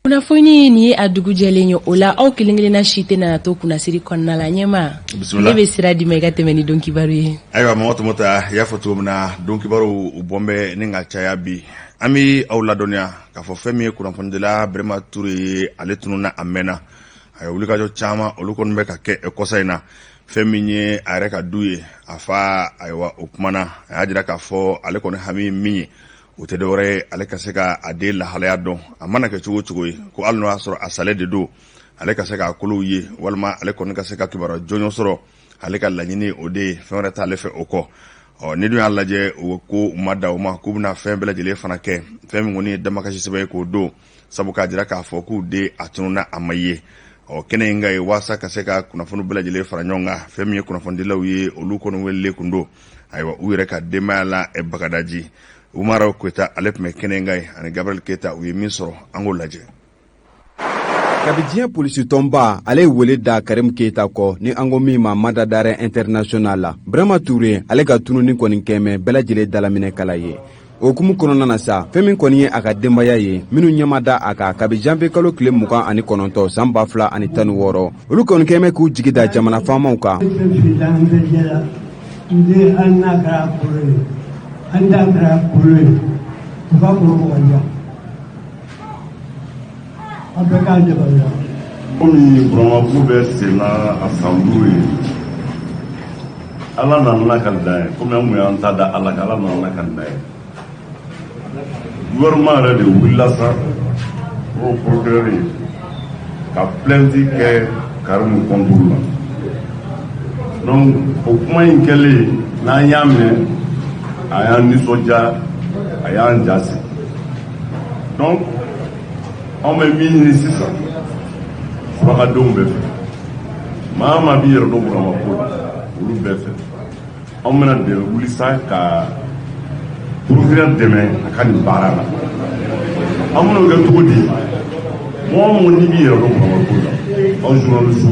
Kunnafoni nin ye a dugu jɛlen ye, o la aw kelen-kelenna si tɛna to kunnasiri kɔnɔna la. Ɲɛma, ne bɛ sira d'i ma i ka tɛmɛ ni don kibaru ye. Ayiwa, Mɔgɔ ta, i y'a fɔ cogo min na, don kibaru u bɔn bɛ ni ka caya bi. An bɛ aw ladɔnniya k'a fɔ fɛn min ye kunnafonidila Birama Ture ye, ale tununna a mɛnna. A ye wulikajɔ caman olu kɔni bɛ ka kɛ kɔsa in na. Fɛn min ye a yɛrɛ ka du ye, a fa, ayiwa, o kumana, a y'a jira k'a fɔ ale kɔni hami min ye, o tɛ dɔwɛrɛ ye, ale ka se ka a den lahalaya dɔn, a mana kɛ cogo cogo ye, ko hali n'o y'a sɔrɔ a salen de don, ale ka se k'a kolow ye, walima ale kɔni ka se ka kibaruya jɔnjɔn sɔrɔ. Ale ka laɲini o de ye, fɛn wɛrɛ t'ale fɛ o kɔ. Ɔ ni dun y'a lajɛ, o ko u ma da o ma, k'u bɛna fɛn bɛɛ lajɛlen fana kɛ, fɛn min kɔni ye damakasi sɛbɛn ye k'o don, sabu k'a jira k'a fɔ k'u den a tununna, a ma ye. Ɔ kɛnɛ in ka ye walasa ka se ka kunnafoni bɛɛ lajɛlen fara ɲɔgɔn kan, fɛn min ye kunnafonidilaw ye, olu kɔni welelen kun don. Ayiwa, u yɛrɛ ka denbaya la, Bagadaji Umaru Koyita, ale tun bɛ kɛnɛ in kan ye, ani Gabriel Keyita. U ye min sɔrɔ, an k'o lajɛ. Kabi diɲɛ polisitɔnba ale ye wele da Karim Keyita kɔ, ni an ko min ma mandat d'arrêt international la, Birama Ture ale ka tununi kɔni kɛmɛ bɛɛ lajɛlen dalaminɛ kala ye. O hukumu kɔnɔna na sa, fɛn min kɔni ye a ka denbaya ye, minnu ɲɛma da a kan kabi janvier kalo tile 29 san 2016, olu kɔni kɛmɛ k'u jigi da jamana faamaw kan. N den, hali n'a kɛra kolo ye, hali n'a kɛra kolo ye, u ka kolo mɔgɔ diya, aw bɛɛ k'a dabaliya. Komi Burama ko bɛ sen na a san 5 ye, Ala nana ka dan ye. Komi an kun y'an ta da Ala kan, Ala nana ka dan ye. Gouvernement yɛrɛ de wulila sa, o procureur ye ka plainte kɛ Karimu contre la. Donc o kuma in kɛlen n'an y'a mɛn, a y'an nisɔndiya, a y'an ja sigi. Donc anw bɛ min ɲini sisan, surakadenw bɛɛ fɛ, maa maa b'i yɛrɛ dɔn Burama ko la, olu bɛɛ fɛ, anw bɛna de wuli sa ka procureur dɛmɛ a ka nin baara la. An bɛn'o kɛ cogo di? Mɔgɔ o mɔgɔ n'i b'i yɛrɛ dɔn Burama ko la, anw journaliste,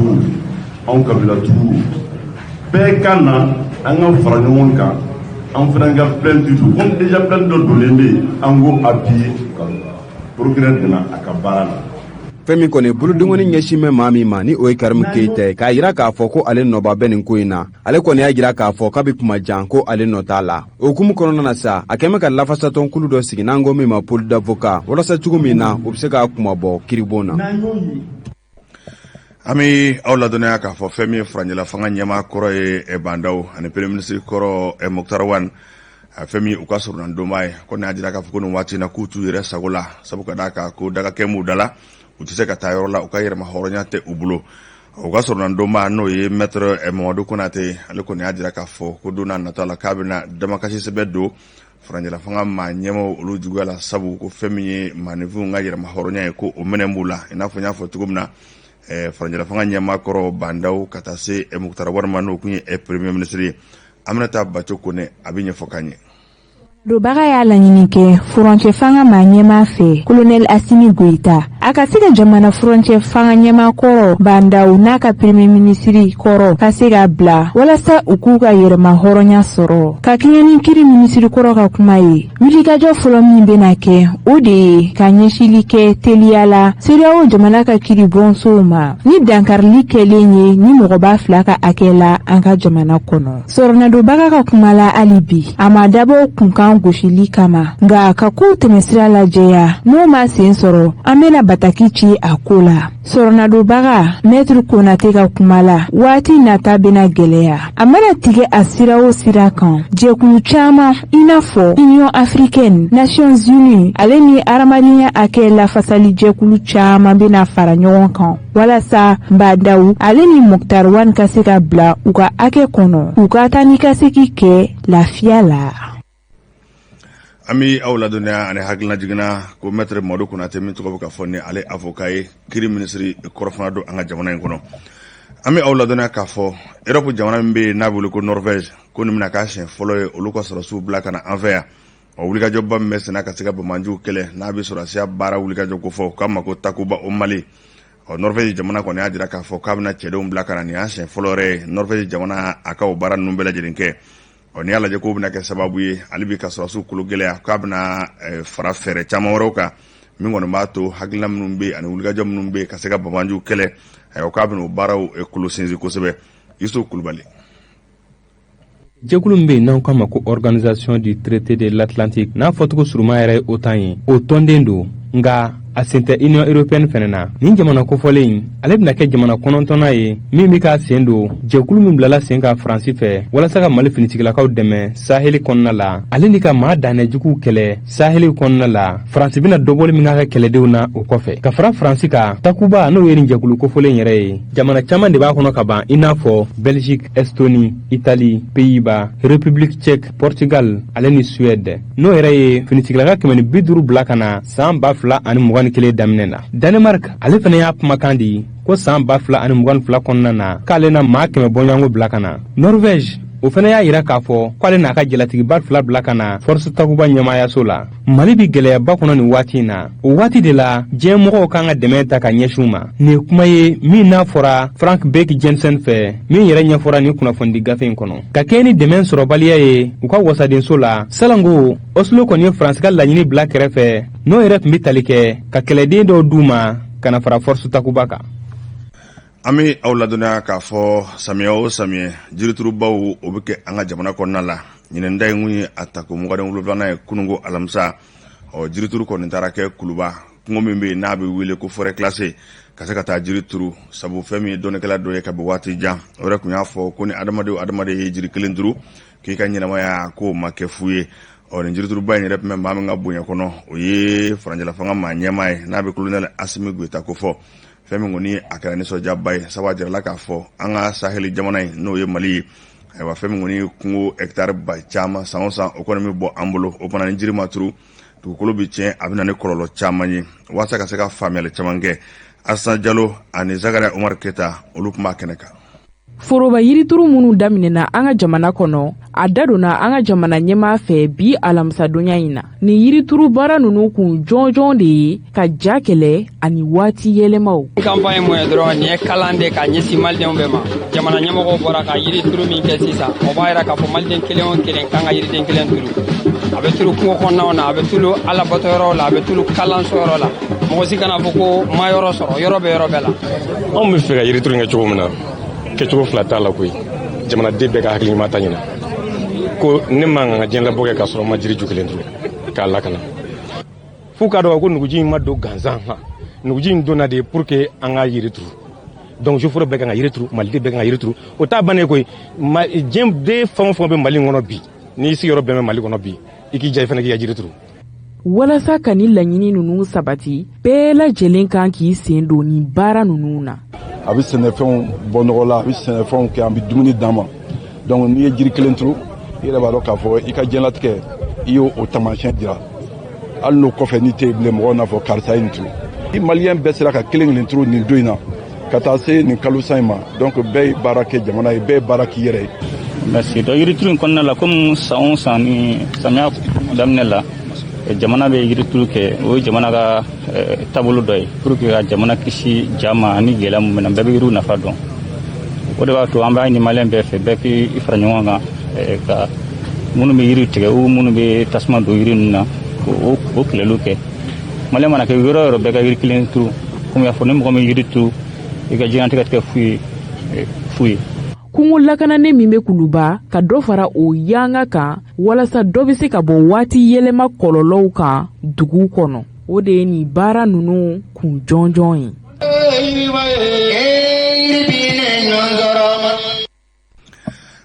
anw kabilatigiw bɛɛ ka na, an ka fara ɲɔgɔn kan, an fana ka plainte don. Comme déjà plainte dɔ donnen bɛ yen, an k'o appuyer ka procureur dɛmɛ a ka baara la. Fɛn min kɔni bolodenkɔni ɲɛsin bɛ maa min ma, ni o ye Karimu Keyita ye, k'a yira k'a fɔ ko ale nɔba bɛ nin ko in na, ale kɔni y'a jira k'a fɔ k'a bɛ kuma jan ko ale nɔ t'a la. O hukumu kɔnɔna na sa, a kɛn bɛ ka lafasatɔnkulu dɔ sigi, n'an ko min ma pool d'avocat, walasa cogo min na u bɛ se k'a kumabɔ kiribon na. An bɛ aw ladɔnniya k'a fɔ fɛn min ye furancɛla fanga ɲɛmaa kɔrɔ ye Bah N'Daw ani premier ministre kɔrɔ Moctar Ouane, fɛn min u ka sɔrɔnadonba ye, ko y'a jira k'a fɔ ko nin waati in na k'u t'u yɛrɛ sago la, sabu ka d'a kan ko dagakɛ m'u da la, u tɛ se ka taa yɔrɔ la, u ka yɛrɛma hɔrɔnya tɛ u bolo. U ka sɔrɔnadonba, n'o ye maître Mamadu Konate, ale kɔni y'a jira k'a fɔ ko don n'a nata la, k'a bɛna damakasi sɛbɛn don furancɛla fanga maa ɲɛmaw olu juguya la, sabu ko fɛn min ye maaninfinw ka yɛrɛma hɔrɔnya ye, ko o minɛ b'u la. I n'a fɔ n y'a fɔ cogo min na, furancɛla fanga ɲɛmaa kɔrɔ Bah N'Daw ka taa se Moctar Ouane ma, n'o tun ye premier ministre ye, Aminata Baco Kone, a bɛ ɲɛfɔ k'an ye. Donbaga y'a laɲini kɛ furancɛ fanga maa ɲɛmaa fɛ, colonel Assimi Goïta, a ka se ka jamana furancɛ fanga ɲɛmaa kɔrɔ Bah N'Daw n'a ka premier ministre kɔrɔ ka se ka bila, walasa u k'u ka yɛrɛma hɔrɔnya sɔrɔ. Ka kɛɲɛ ni kiri minisiri kɔrɔ ka kuma ye, wulikajɔ fɔlɔ min bɛna kɛ, o de ye ka ɲɛsili kɛ teliya la CEDEAO jamana ka kiri bɔnsow ma ni dankarili kɛlen ye ni mɔgɔba fila ka hakɛ la an ka jamana kɔnɔ. Sɔrɔnadonbaga ka kuma la, hali bi a ma dabɔ kunkan gosili kama, nka ka kow tɛmɛsira lajɛya. N'o ma sen sɔrɔ, an bɛna bataki ci a ko la. Sɔrɔnadonbaga maître Konate ka kuma la, waati nata bɛna gɛlɛya. A mana tigɛ a sira o sira kan, jɛkulu caman i n'a fɔ Union africaine, Nations unies, ale ni hadamadenya hakɛ lafasali jɛkulu caman bɛna fara ɲɔgɔn kan, walasa Bah N'Daw ale ni Moctar Ouane ka se ka bila u ka hakɛ kɔnɔ, k'u ka taa ni ka segin kɛ lafiya la. An bɛ aw ladɔnniya ani hakilina jiginna ko maître Mamadu Konate min tɔgɔ bɛ ka fɔ ni ale avocat ye, kiri minisiri kɔrɔ fana don an ka jamana in kɔnɔ. An bɛ aw ladɔnniya k'a fɔ Europe jamana min bɛ yen n'a bɛ wele ko Norvège, ko nin bɛna k'a siɲɛ fɔlɔ ye olu ka sɔrɔdasiw bila ka na an fɛ yan. Ɔ wulikajɔba min bɛ senna ka se ka banbaanciw kɛlɛ, n'a bɛ sɔrɔdasiya baara wulikajɔ ko fɔ, k'a ma ko Takuba au Mali. Ɔ Norvège jamana kɔni y'a jira k'a fɔ k'a bɛna cɛdenw bila ka na. Nin y'a siɲɛ fɔlɔ yɛrɛ ye Norvège jamana a ka o baara ninnu bɛɛ lajɛlen kɛ. Ɔ n'i y'a lajɛ, k'o bɛna kɛ sababu ye hali bi ka sɔrɔdasiw kolo gɛlɛya, k'a bɛna fara fɛɛrɛ caman wɛrɛw kan. Min kɔni b'a to hakilina minnu bɛ yen ani wulikajɔ minnu bɛ yen ka se ka banbaanciw kɛlɛ, ayiwa, k'a bɛna o baaraw kolo sinsin kosɛbɛ. Yusuf Kulubali. Jɛkulu min bɛ yen n'an k'a ma ko Organisation du traité de l'Atlantique, n'a fɔcogo suruma yɛrɛ ye OTAN ye, o tɔnden don, nka a sen tɛ Union européenne fɛnɛ na. Nin jamana kofɔlen in, ale bɛna kɛ jamana kɔnɔntɔnnan ye min bɛ k'a sen don jɛkulu min bilala sen kan Faransi fɛ walasa ka Mali finitigilakaw dɛmɛ Saheli kɔnɔna la, ale ni ka maa danɛjuguw kɛlɛ Saheli kɔnɔna la. Faransi bɛna dɔbɔli min k'a ka kɛlɛdenw na o kɔfɛ, ka fara Faransi kan, Takuba, n'o ye nin jɛkulu kofɔlen yɛrɛ ye, jamana caman de b'a kɔnɔ ka ban, i n'a fɔ Belgique, Estonie, Italie, Pays-Bas, République tchèque, Portugal ale ni Suède, n'o yɛrɛ ye finitigilaka 150 bila ka na san 2021 daminɛ na. Danemark, ale fana y'a kumakan di ko san 2022 kɔnɔna na, k'ale na maa 100 bɔɲɔgɔnko bila ka na. Norvège, o fana y'a yira k'a fɔ k'ale n'a ka jalatigiba fila bila ka na Force Takuba ɲɛmaayaso la. Mali bi gɛlɛyaba kɔnɔ nin waati in na. O waati de la, diɲɛ mɔgɔw kan ka dɛmɛ ta ka ɲɛsin u ma. Nin ye kuma ye min n'a fɔra Frank Bech Jensen fɛ, min yɛrɛ ɲɛfɔra nin kunnafonidi gafe in kɔnɔ. Ka kɛɲɛ ni dɛmɛ sɔrɔbaliya ye u ka wasadenso la salanko, Oslo kɔni ye Faransi ka laɲini bila kɛrɛfɛ, n'o yɛrɛ tun bɛ tali kɛ ka kɛlɛden dɔw d'u ma ka na fara Force Takuba kan. An bɛ aw ladɔnniya k'a fɔ samiyɛ o samiyɛ, jiriturubaw o bɛ kɛ an ka jamana kɔnɔna la. Ɲinɛn ta in kun ye a tako 27nan ye kununko alamisa. Ɔ, jirituru kɔni taara kɛ Kuluba kungo min bɛ yen n'a bɛ wele ko forêt classée, ka se ka taa jiri turu, sabu fɛn min ye dɔnnikɛla dɔ ye kabi waati jan, o yɛrɛ tun y'a fɔ ko ni adamaden o adamaden ye jiri kelen turu, k'i ka ɲɛnamaya k'o ma kɛ fu ye. Ɔ, nin jirituruba in yɛrɛ tun bɛ maa min ka bonya kɔnɔ, o ye furancɛlafanga maa ɲɛmaa ye n'a bɛ colonel Asimi Goyita ko fɔ. Fɛn min kɔni a kɛra nisɔndiyaba ye, sabu a jirala k'a fɔ an ka saheli jamana in, n'o ye Mali ye, ayiwa, fɛn min kɔni kungo hectare ba caman san o san, o kɔni bɛ bɔ an bolo. O fana ni jiri ma turu, dugukolo bɛ tiɲɛ, a bɛ na ni kɔlɔlɔ caman ye. Walasa ka se ka faamuyali caman kɛ, Asan Jalo ani Zakaria Umaru Keta, olu tun b'a kɛnɛ kan. Foroba yirituru minnu daminɛna an ka jamana kɔnɔ, a da donna an ka jamana ɲɛmaa fɛ bi alamisadonya in na. Nin yirituru baara ninnu kun jɔnjɔn de ye ka ja kɛlɛ ani waati yɛlɛmaw. Campagne mun ye dɔrɔn, nin ye kalan de ka ɲɛsin malidenw bɛɛ ma. Jamana ɲɛmɔgɔw bɔra ka yirituru min kɛ sisan, o b'a yira k'a fɔ maliden kelen o kelen kan ka yiriden kelen turu. A bɛ turu kungo kɔnɔnaw na, a bɛ turu alabato yɔrɔw la, a bɛ turu kalanso yɔrɔ la. Mɔgɔ si kana fɔ ko ma yɔrɔ sɔrɔ, yɔrɔ bɛ yɔrɔ bɛɛ la. Anw bɛ fɛ ka yirituru kɛ cogo min na, kɛcogo fila t'a la koyi. Jamanaden bɛɛ ka hakili ɲuman ta ɲina ko ne man kan ka diɲɛlabɔ kɛ k'a sɔrɔ n ma jiri ju kelen turu k'a lakana. F'u k'a dɔn ko nuguji in ma don gansan na, nuguji in donna de pour que an ka yiri turu. Donc soforo bɛɛ kan ka yiri turu, maliden bɛɛ kan ka yiri turu. O t'a bannen koyi. Diɲɛ den fɛn o fɛn bɛ Mali kɔnɔ bi, n'i sigiyɔrɔ bɛn bɛ Mali kɔnɔ bi, i k'i ja i fana k'i ka jiri turu. Walasa ka ni laɲini ninnu sabati, bɛɛ lajɛlen kan k'i sen don nin baara ninnu na. A bɛ sɛnɛfɛnw bɔ nɔgɔ la, a bɛ sɛnɛfɛnw kɛ, an bɛ dumuni d'an ma. Donc n'i ye jiri kelen turu, i yɛrɛ b'a dɔn k'a fɔ i ka diɲɛlatigɛ, i y'o o taamasiyɛn jira. Hali n'o kɔfɛ n'i tɛ yen bilen, mɔgɔw n'a fɔ karisa ye nin turu. Ni maliyɛn bɛɛ sera ka kelen kelen turu nin don in na ka taa se nin kalo san in ma, donc bɛɛ ye baara kɛ jamana ye, bɛɛ ye baara k'i yɛrɛ ye. Merci. Donc yirituru in kɔnɔna la, komi san o san ni samiya daminɛ la, jamana bɛ yirituru kɛ, o ye jamana ka taabolo dɔ ye pour que ka jamana kisi ja ma ani gɛlɛya mun bɛ na. Bɛɛ bɛ yiriw nafa dɔn. O de b'a to an b'a ɲini maliyɛn bɛɛ fɛ, bɛɛ k'i fara ɲɔgɔn kan ka minnu bɛ yiri tigɛ ou minnu bɛ tasuma don yiri ninnu na, o kɛlɛliw kɛ. Maliyɛn mana kɛ yɔrɔ o yɔrɔ, bɛɛ ka yiri kelen turu. Komi y'a fɔ, ni mɔgɔ min yiri turu, i ka diɲɛlatigɛ tigɛ fu ye fu ye. Kungo lakananen min bɛ Kuluba, ka dɔ fara o yanga kan walasa dɔ bɛ se ka bɔ waati yɛlɛma kɔlɔlɔw kan dugu kɔnɔ, o de ye nin baara ninnu kun jɔnjɔn ye.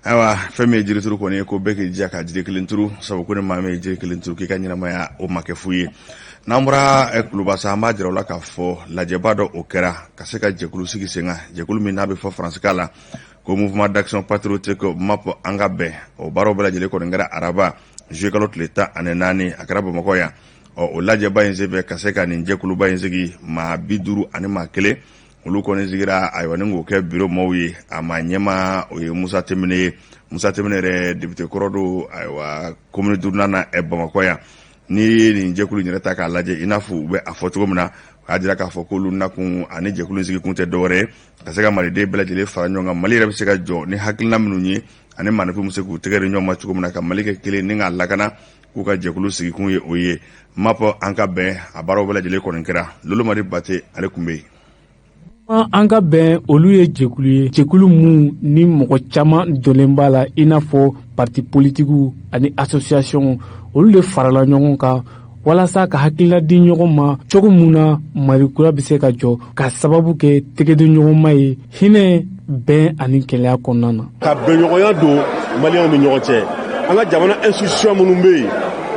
Ayiwa, fɛn min ye jirituru kɔni ye, ko bɛɛ k'i jija ka jiri kelen turu, sabu ko ni maa min ye jiri kelen turu, k'i ka ɲɛnamaya o ma kɛ fu ye. N'an bɔra Kuluba sa, an b'a jira u la k'a fɔ lajɛba dɔ o kɛra ka se ka jɛkulu sigi sen kan, jɛkulu min n'a bɛ fɔ faransikan la ko Mouvement d'action patriotique, MAP, an ka bɛn. O baaraw bɛɛ lajɛlen kɔni kɛra araba juillet kalo tile 14, a kɛra Bamakɔ yan. Ɔ, o lajɛba in senfɛ, ka se ka nin jɛkuluba in sigi, maa 51, olu kɔni sigira. Ayiwa, ni k'o kɛ biro maaw ye, a maa ɲɛmaa, o ye Musa Temine ye. Musa Temine yɛrɛ, député kɔrɔ don, ayiwa, commune duurunan na Bamakɔ yan. N'i ye nin jɛkulu yɛrɛ ta k'a lajɛ, i n'a fɔ u bɛ a fɔ cogo min na, o y'a jira k'a fɔ k'olu nakun ani jɛkulu sigi kun tɛ dɔwɛrɛ ye ka se ka maliden bɛɛ lajɛlen fara ɲɔgɔn kan, Mali yɛrɛ bɛ se ka jɔ ni hakilina minnu ye, ani maaninfin bɛ se k'u tɛgɛ di ɲɔgɔn ma cogo min na ka Mali kɛ kelen ni k'a lakana. K'u ka jɛkulu sigikun ye o ye. MAP an ka bɛn, a baaraw bɛɛ lajɛlen kɔni kɛra. Lolomari Bate, ale tun bɛ yen. An ka bɛn, olu ye jɛkulu ye, jɛkulu mun ni mɔgɔ caman donnen b'a la, i n'a fɔ parti politikiw ani association. Olu de farala ɲɔgɔn kan walasa ka hakilina di ɲɔgɔn ma cogo mun na Mali kura bɛ se ka jɔ, ka sababu kɛ tɛgɛdiɲɔgɔnma ye hinɛ, bɛn ani kelenya kɔnɔna na. Ka bɛnɲɔgɔnya don Maliyɛnw ni ɲɔgɔn cɛ, an ka jamana institution minnu bɛ yen,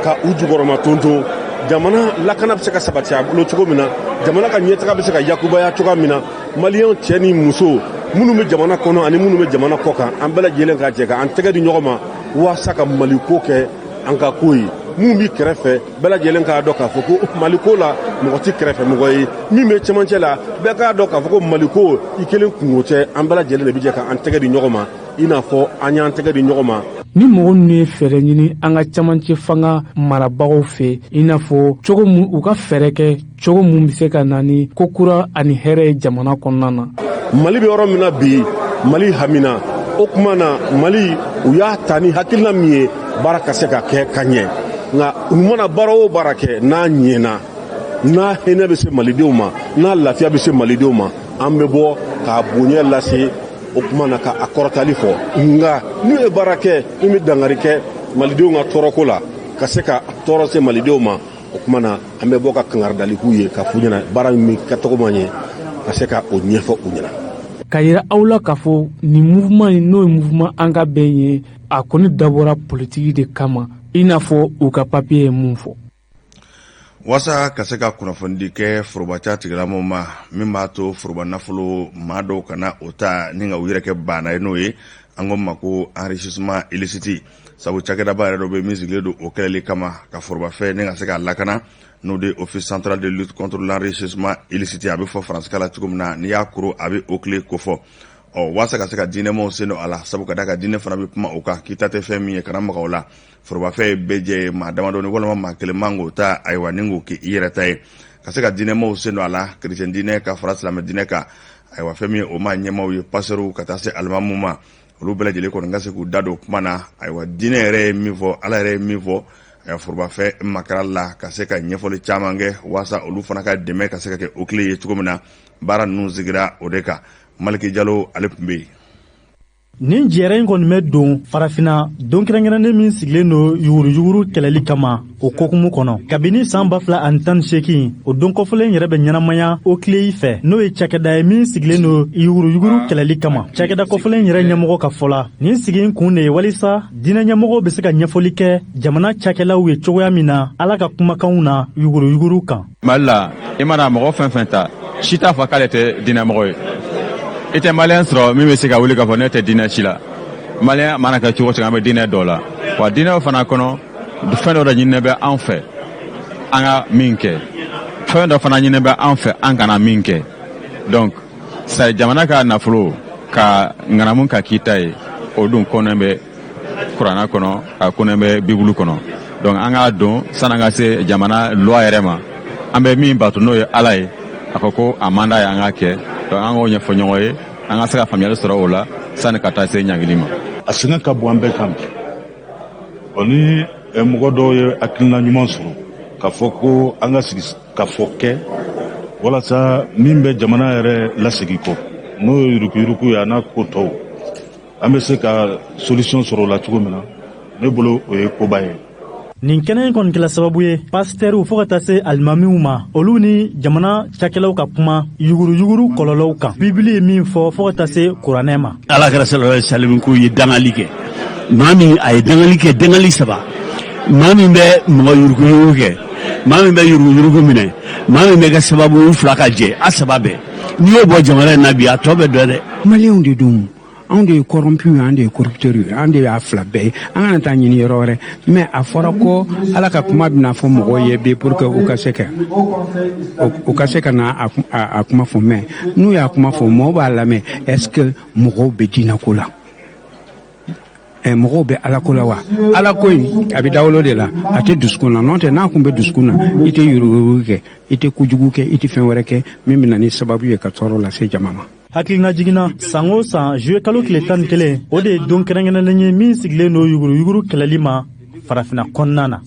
ka u jukɔrɔma tonton, jamana lakana bɛ se ka sabati a bolo cogo min na, jamana ka ɲɛtaga bɛ se ka yakubaya cogoya min na, Maliyɛnw cɛ ni muso minnu bɛ jamana kɔnɔ ani minnu bɛ jamana kɔ kan, an bɛɛ lajɛlen ka jɛ ka an tɛgɛ di ɲɔgɔn ma waasa ka Maliko kɛ an ka ko ye. Minnu bɛ kɛrɛfɛ, bɛɛ lajɛlen k'a dɔn k'a fɔ ko Maliko la, mɔgɔ tɛ kɛrɛfɛ mɔgɔ ye. Min bɛ cɛmancɛ la, bɛɛ k'a dɔn k'a fɔ ko Maliko, i kelen kunko tɛ. An bɛɛ lajɛlen de bɛ jɛ k'an tɛgɛ di ɲɔgɔn ma, i n'a fɔ an y'an tɛgɛ di ɲɔgɔn ma. Ni mɔgɔ ninnu ye fɛɛrɛ ɲini an ka camancɛ fanga marabagaw fɛ, i n'a fɔ cogo mun u ka fɛɛrɛ kɛ cogo mun bɛ se ka na ni ko kura ani hɛrɛ ye jamana kɔnɔna na. Mali bɛ yɔrɔ min na bi, Mali hamina o tuma na, Mali u y'a ta ni hakilina min ye, baara ka se ka kɛ ka ɲɛ. Nka u mana baara o baara kɛ, n'a ɲɛna, n'a hinɛ bɛ se Malidenw ma, n'a lafiya bɛ se Malidenw ma, an bɛ bɔ k'a bonya lase o tuma na, ka a kɔrɔtali fɔ. Nka n'u ye baara kɛ min bɛ dankari kɛ Malidenw ka tɔɔrɔko la, ka se ka tɔɔrɔ se Malidenw ma, o tuma na an bɛ bɔ ka kangaridali k'u ye, ka f'u ɲɛna baara min kɛcogo ma ɲɛ, ka se ka o ɲɛfɔ u ɲɛna. Ka yira aw la k'a fɔ nin mouvement in, n'o ye mouvement an ka bɛn ye, a kɔni dabɔra politiki de kama, i n'a fɔ u ka papiye ye mun fɔ. Waasa ka se ka kunnafonidi kɛ forobaca tigilamɔgɔw ma, min b'a to foroba nafolo maa dɔw kana o ta ni ka u yɛrɛ kɛ baana ye, n'o ye an ko ma ko enrichissement illicite. Sabu cakɛdaba yɛrɛ dɔ bɛ min sigilen don o kɛlɛli kama, ka forobafɛn ni ka se k'a lakana, n'o de Office central de lutte contre l'enrichissement illicite, a bɛ fɔ faransikan la cogo min na, n'i y'a koro, a bɛ OCLEI kofɔ. Ɔ waasa ka se ka diinɛmaw sen don a la, sabu ka da ka diinɛ fana bɛ kuma o kan, k'i ta tɛ fɛn min ye, kana maga o la. Forobafɛn ye bɛɛ jɛ ye, maa damadɔni walima maa kelen man k'o ta, ayiwa, ni k'o kɛ i yɛrɛ ta ye. Ka se ka diinɛmaw sen don a la, kerecɛn diinɛ ka fara silamɛ diinɛ kan, ayiwa, fɛn min ye o maa ɲɛmaaw ye, pasɛriw ka taa se alimamu ma, olu bɛɛ lajɛlen kɔni ka se k'u da don kuma na. Ayiwa, diinɛ yɛrɛ ye min fɔ, Ala yɛrɛ ye min fɔ, ayiwa, forobafɛn makara la, ka se ka ɲɛfɔli caman kɛ waasa olu fana ka dɛmɛ ka se ka kɛ OCLEI ye cogo min na. Baara ninnu sigira o de kan. Maliki Jalo, ale tun bɛ yen. Nin jɛrɛ in kɔni bɛ don Farafina don kɛrɛnkɛrɛnnen min sigilen don yuguruyuguru kɛlɛli kama, o kokumu kɔnɔ. Kabini san 2018, o don kɔfɔlen yɛrɛ bɛ ɲɛnamaya OCLEI fɛ, n'o ye cakɛda ye min sigilen don yuguruyuguru kɛlɛli kama. Cakɛda kɔfɔlen yɛrɛ ɲɛmɔgɔ ka fɔ la, nin sigi in kun de ye walisa diinɛ ɲɛmɔgɔw bɛ se ka ɲɛfɔli kɛ jamana cakɛlaw ye cogoya min na Ala ka kumakanw na yuguruyuguru kan. Mali la, i mana mɔgɔ fɛn fɛn ta, si t'a fɔ k'ale tɛ diinɛmɔgɔ ye. I tɛ Maliyɛn sɔrɔ min bɛ se ka wuli k'a fɔ ne tɛ diinɛ si la. Maliyɛn mana kɛ cogo cogo, an bɛ diinɛ dɔ la wa. Diinɛw fana kɔnɔ, fɛn dɔ de ɲininen bɛ anw fɛ an ka min kɛ, fɛn dɔ fana ɲininen bɛ anw fɛ an kana min kɛ. Donc c'est jamana ka nafolo ka ŋanamu ka k'i ta ye, o dun kɔnnen bɛ Kuranna kɔnɔ, a kɔnnen bɛ Bibulu kɔnɔ. Donc an k'a dɔn, san'an ka se jamana loi yɛrɛ ma, an bɛ min bato, n'o ye Ala ye, a ko ko a man d'a ye an k'a kɛ. Donc an k'o ɲɛfɔ ɲɔgɔn ye, an ka se ka faamuyali sɔrɔ o la sani ka taa se ɲangili ma. A sɛgɛn ka bon an bɛɛ kan bi. Ɔ ni mɔgɔ dɔw ye hakilina ɲuman sɔrɔ k'a fɔ ko an ka sigi ka fɔ kɛ walasa min bɛ jamana yɛrɛ lasegin kɔ, n'o ye yuruguyurugu ye, a n'a ko tɔw, an bɛ se ka solution sɔrɔ o la cogo min na, ne bolo o ye koba ye. Nin kɛnɛ in kɔni kɛla sababu ye pasitɛriw fɔɔ ka taa se alimamiw ma, olu ni jamana cakɛlaw ka kuma yuguruyuguru kɔlɔlɔw kan, Bibili ye min fɔ, fɔɔ ka taa se Kuranɛ ma. Ala kira sallallahu alaihi wasallam k'u ye dangali kɛ maa min, a ye dangali kɛ dangali saba: maa min bɛ mɔgɔ yuruguyurugu kɛ, maa min bɛ yuruguyurugu minɛ, maa min bɛ kɛ sababu u fila ka jɛ. A saba bɛɛ, n'i y'o bɔ jamana in na bi, a tɔ bɛ dɔ dɛ. Maliyɛnw de don, anw de ye corrompu ye, an de ye corrupteur ye, an de y'a fila bɛɛ ye. An kana taa ɲini yɔrɔ wɛrɛ. Mais a fɔra ko Ala ka kuma bɛna fɔ mɔgɔw ye bi pour que u ka se ka na a kuma fɔ. Mais n'u y'a kuma fɔ, mɔgɔw b'a lamɛn. Est ce que mɔgɔw bɛ diinɛ ko la? Mɔgɔw bɛ Ala ko la wa? Ala ko in, a bɛ dawolo de la, a tɛ dusukun na. N'o tɛ, n'a kun bɛ dusukun na, i tɛ yuruguyurugu kɛ, i tɛ kojugu kɛ, i tɛ fɛn wɛrɛ kɛ min bɛ na ni sababu ye ka tɔɔrɔ lase jama ma. Hakilina jiginna, san o san juillet kalo tile 11, o de ye don kɛrɛnkɛrɛnnen ye min sigilen don yuguruyuguru kɛlɛli ma Farafina kɔnɔna na.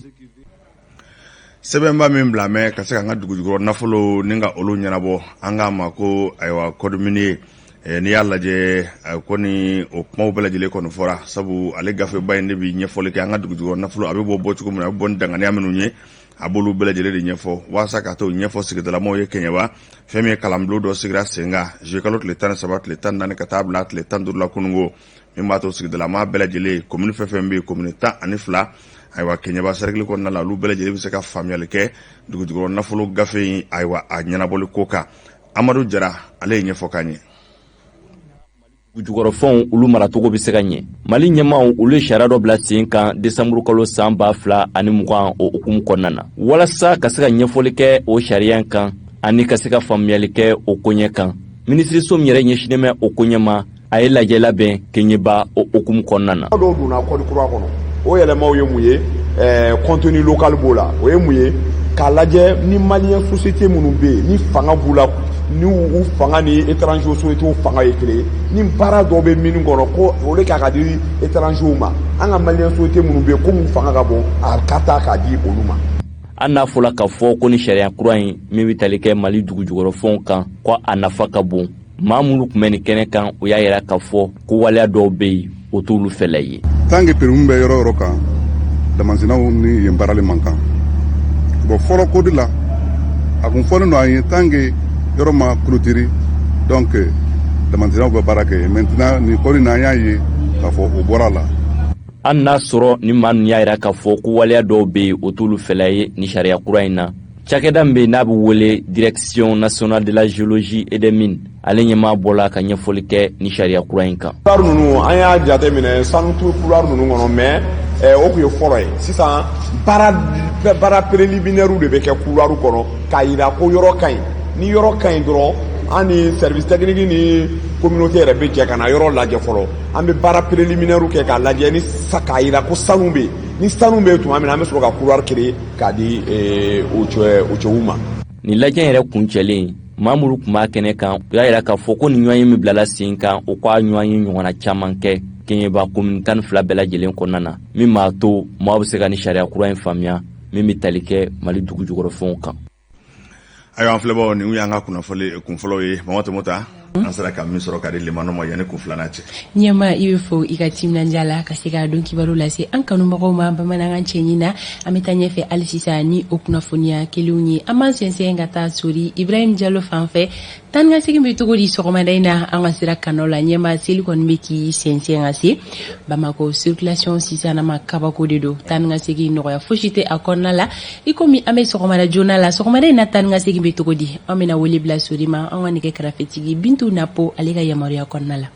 Sɛbɛnba min bila mɛn ka se ka an ka dugujukɔrɔ nafolo ni ka olu ɲɛnabɔ, an k'a ma ko ayiwa code minier. N'i y'a lajɛ kɔni, o kumaw bɛɛ lajɛlen kɔni fɔra, sabu ale gafeba in de bɛ ɲɛfɔli kɛ an ka dugujukɔrɔ nafolo a bɛ bɔ bɔ cogo min na, a bɛ bɔ ni danganiya minnu ye, a b'olu bɛɛ lajɛlen de ɲɛfɔ walasa ka t'o ɲɛfɔ sigidalamaw ye. Kɛɲɛba, fɛn min ye kalanbulon dɔ sigira sen kan juillet kalo tile 13, tile 14 ka taa bila tile 15 la kununko, min b'a to sigidalama bɛɛ lajɛlen, komini fɛn fɛn bɛ yen, komini 12, ayiwa, Kɛɲɛba sɛrɛkili kɔnɔna la, olu bɛɛ lajɛlen bɛ se ka faamuyali kɛ dugujukɔrɔ nafolo gafe in, ayiwa, a ɲɛnabɔli ko kan. Amadu Jara, ale ye ɲɛfɔ k'an ye. Dugujukɔrɔfɛnw, olu maracogo bɛ se ka ɲɛ. Mali ɲɛmaaw, olu ye sariya dɔ bila sen kan desanburukalo san 2020, o hukumu kɔnɔna na, walasa ka se ka ɲɛfɔli kɛ o sariya kan ani ka se ka faamuyali kɛ o koɲɛ kan. Minisiriso min yɛrɛ ɲɛsinnen bɛ o koɲɛ ma, a ye lajɛ labɛn Keɲeba o hukumu kɔnɔna na. Dɔw donna code kura kɔnɔ. O yɛlɛmaw ye mun ye? Contenu local b'o la. O ye mun ye? K'a lajɛ ni malien société minnu bɛ yen, ni fanga b'u la, ni u fanga ni étranger société fanga ye kelen ye, ni baara dɔw bɛ mine kɔnɔ ko o de k'a ka di étranger ma, an ka malien société minnu bɛ yen, komi u fanga ka bon, a ka taa k'a di olu ma. An n'a fɔla k'a fɔ ko ni sariya kura in min bɛ tali kɛ Mali dugujukɔrɔfɛnw kan, ko a nafa ka bon. Maa minnu tun bɛ nin kɛnɛ kan, o y'a yira k'a fɔ ko waleya dɔw bɛ yen, o t'olu fɛla ye. Tant que permis bɛ yɔrɔ yɔrɔ kan, damasinaw ni yen baarali man kan. Bon, fɔlɔ code la, a kun fɔlen don an ye, tant que yɔrɔ ma clôturer, donc damasinaw bɛ baara kɛ. Maintenant, nin code in, an y'a ye k'a fɔ o bɔra a la. Hali n'a sɔrɔ ni maa ninnu y'a yira k'a fɔ ko waleya dɔw bɛ yen, o t'olu fɛla ye ni sariya kura in na, cakɛda min bɛ yen n'a bɛ wele Direction nationale de la géologie et des mines, ale ɲɛmaa bɔla ka ɲɛfɔli kɛ ni sariya kura in kan. Couloir ninnu, an y'a jate minɛ sanu couloir ninnu kɔnɔ, mais o tun ye fɔlɔ ye. Sisan, baara préliminaire de bɛ kɛ couloir kɔnɔ k'a yira ko yɔrɔ ka ɲi. Ni yɔrɔ ka ɲi dɔrɔn, an ni service technique ni communauté yɛrɛ bɛ jɛ ka na yɔrɔ lajɛ fɔlɔ. An bɛ baara préliminaire kɛ k'a lajɛ ni k'a yira ko sanu bɛ yen. Ni sanu bɛ yen tuma min na, an bɛ sɔrɔ ka couloir créer k'a di o cɛw ma. Nin lajɛ yɛrɛ kuncɛlen, maa minnu tun b'a kɛnɛ kan, u y'a yira k'a fɔ ko nin ɲɔgɔn ye min bilala sen kan, o k'a ɲɔgɔn ye ɲɔgɔnna caman kɛ Kɛɲɛba komini 12 bɛɛ lajɛlen kɔnɔna na, min b'a to maaw bɛ se ka ni sariya kura in faamuya min bɛ tali kɛ Mali dugu jukɔrɔfɛnw kan. Ayiwa, an filɛbaaw, nin y'an ka kunnafoni kunfɔlɔw ye. Mama Tɔmɔta, an sera ka min sɔrɔ ka di lemano ma yanni kun filanan cɛ. Ɲɛma, i bɛ fo i ka timinandiya la ka se ka don kibaru lase an kanubagaw ma bamanankan cɛɲi na. An bɛ taa ɲɛfɛ hali sisan ni o kunnafoniya kelenw ye. An b'an sɛnsɛn ka taa Sori Ibrahim Jalo fan fɛ. Taa ni ka segin bɛ cogo di sɔgɔmada in na an ka sira kanaw la? Ɲɛma, seli kɔni bɛ k'i sɛnsɛn ka se Bamakɔ, circulation sisan ma kabako de don. Taa ni ka segin nɔgɔya fosi tɛ a kɔnɔna la, i komi an bɛ sɔgɔmada joona la. Sɔgɔmada in na, taa ni ka segin bɛ cogo di? An bɛna wele bila Sori ma, an ka nɛgɛ karafetigi Bintu Napo, ale ka yamaruya kɔnɔna la.